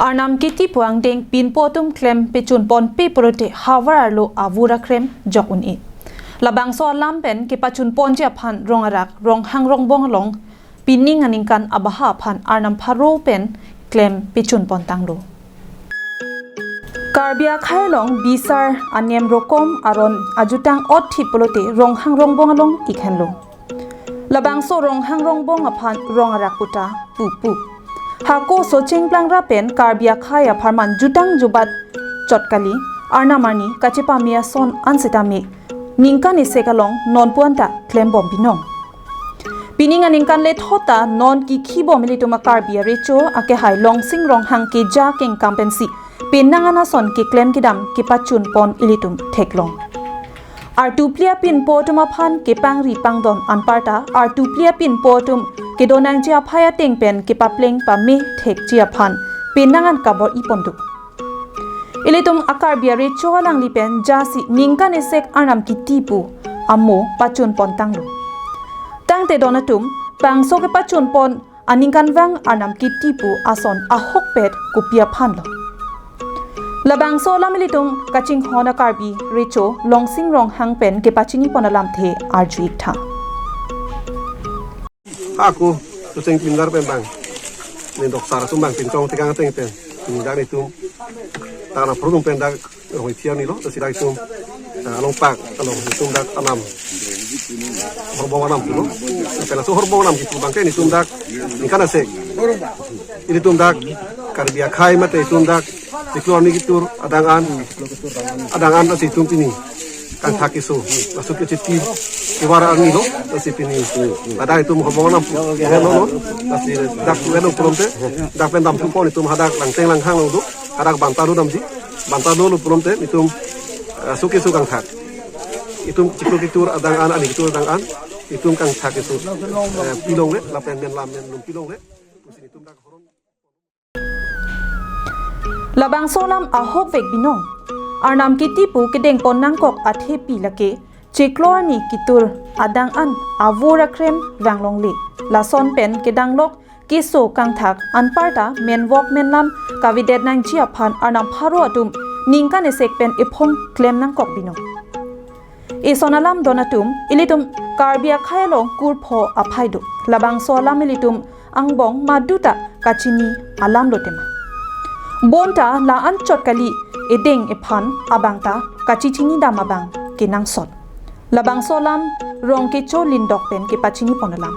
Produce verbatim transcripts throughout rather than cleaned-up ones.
Arnam Kiti pu angdeng pinpo atum klem pechun ponpe pulote havar arlo avur akrem jok un-e. Labangso alam pen kepachun ponji aphan Rongarak, Ronghang Rongbong along pining aningkan abaha aphan Arnam pharo pen klem pechun pontanglo. Karbi akhei along bisar anem rokom aron ajutang othip pulote Ronghang Rongbong along ik henlo. Labangso Ronghang Rongbong aphan Rongarak puta pupu. Hako Socheng Plangra pen Karbi akhei apharman jutang jubat chot kali, arnam arni kachepame ason an sitame ningkan isek along non puan ta klembom binong. Pining aningkan lethot ta non kikhibom ilitum a Karbi arecho akehai Longsing Ronghang keja kengkam pensi penang an ason keklem kedam kepachun pon ilitum theklong. Artu phli apinpo atum aphan kepangri pangdon anparta artu phli apinpo atum kedonangji aphai ateng pen kepapleng pame thekji aphan penang an kabor-i pon do. Ilitum a Karbi arecho alangli pen jasi ningkan isek Arnam Kiti pu amo pachun pontanglo. Tangte don atum bangso kepachun pon aningkanvang Arnam Kiti pu ason ahokpet kopi aphanlo. Labangso alam ilitum kachinghon a Karbi recho Longsing Ronghang pen kepachini pon alamthe arju-ik tha. Hako Socheng Plangra pen bang, ne doksar atum bang pinchong tekang ateng pen, ne dak netum, ta na produm pen dak roi thiang ni lo, ta si dak itum, ah, along pak, along itum dak anam. Horbong anam tu lo. Pela so horbong anam kipu bangke netum dak, ningkan isek. Ilitum dak, Karbi akhei mate itum dak, chiklo arni kitur, adang an, adang an ta si itum pini. Kangthak keso, laso kechiti, kevang arni lo, ta si pini. Adang itum horbong anam, lo lo, ta si dak lo pulote, dak pen damthu pon itum hadak Langteng Langhang along do, hadak banta do damji, banta do lo pulote, itum, eh, so keso kangthak. Itum chiklo kitur adang an, arni kitur adang an, itum kangthak keso, eh, pilongle, lapen men lam men lum pilongle. Pusi itum dak horon. Labangso alam ahokvek binong. Arnam Kiti pu kedeng pon nangkok athepi lake chiklo arni kitur adang an avur akrem vanglongle. Lason pen kedanglok keso kangthak anparta menvok menlam kavedet nangji aphan Arnam pharo atum ningkan isek pen ephong klem nangkok binong. Eson alam don atum, ilitum Karbi akhei along kurpho aphai do. Labangso alam ilitum angbong madu ta kachini alam lo tema. Bonta la-an chot kali, edeng ephan abang ta kachichini dam abang kenangsot. Labangso alam Rongkecho Lindok pen kepachini pon alam.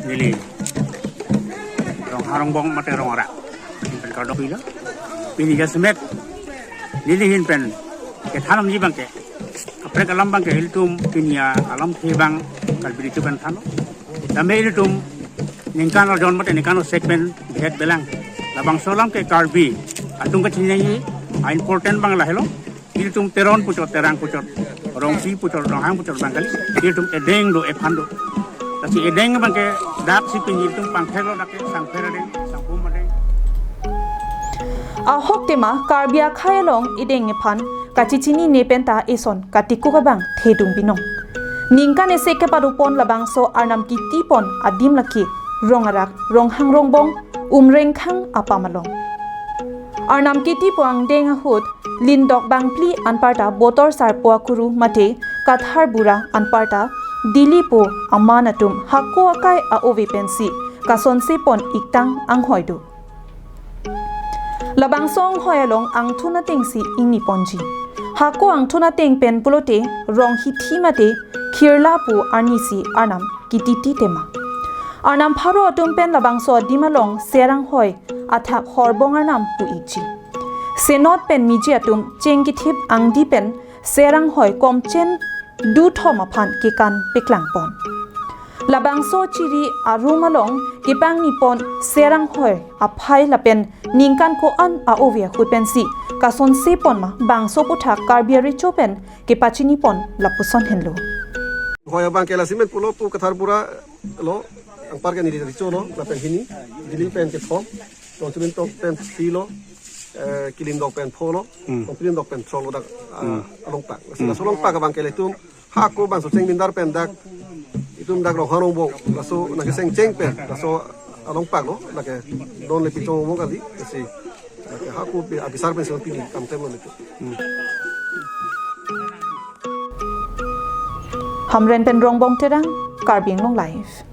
Neli Ronghang Rongbong mate Rongarak. Pen kardom pilo. Pini jasemet neli ahin pen kethan damji bangke, kaprek alam bangke ilitum pini alamthe bang Karbi recho pen thanlo. Tame ilitum ningkan arjon mate ningkan isek pen bihet belang. Labangso alam ke Karbi atum kachinine a important bang lahelo. Ilitum Teron puchot, Terang puchot, Rongpi puchot, Ronghang puchot bang kali. Ilitum edeng do, ephan do. Lasi edeng bangke dak si pini ilitum pangthek lo, dak ke sangpher adeng, sangpum adeng. Ahok tema Karbi akhei along edeng ephan kachichinine penta eson katikuk abang thedung binong. Ningkan isek kepado pon labangso Arnam Kiti pon adim lake Rongarak, Ronghang Rongbong, Umrengkhang apam along. Arnam Kiti pu angdeng ahut Lindok bangphli anparta Botor Sarpo akuru mate Kathar Bura anparta Dili pu aman atum hako akai a-ove pensi kasonse pon iktang anghoi do. Labangso anghoi along angthun atengsi ingni ponji. Hako angthun ateng pen pulote Ronghithi mate Khirla pu arnisi Arnam Kiti ti tema. Arnam pharo atum pen labangso adim along ser anghoi athak horbong arnam pu-ikji. Senot pen miji atum cheng kithip angdi pen ser anghoi komchen duthom aphan kekan peklang pon. Labangso chiri arum along kepangni pon ser anghoi aphai lapen ningkan ko-an a-ove ahut pensi kasonse pon ma bangso aputhak Karbi arecho pen kepachini pon lapuson henlo. Hoi abang ke la simen pulo pu Kathar Bura lo, anpar ke neli recho lo, lapen hini, Dili pen kethom, Tongchulin tok pen phli lo, eh, Kilindok pen pho lo, Hmm. Tongchulin dok pen throk lo dak, ah, Hmm. along pak. Lasi Hmm. laso along pak abang ke ilitum, hako bang Socheng Plangra pen dak, itum dak Ronghang Rongbong, laso nangkeseng cheng pen, laso along pak lo, lake don le pichong mo kali, lasi Hako pi abisar pen silo pini kam temlo itu. Hmm. Hamren pen Rongbong Terang, Karbi Anglong Live.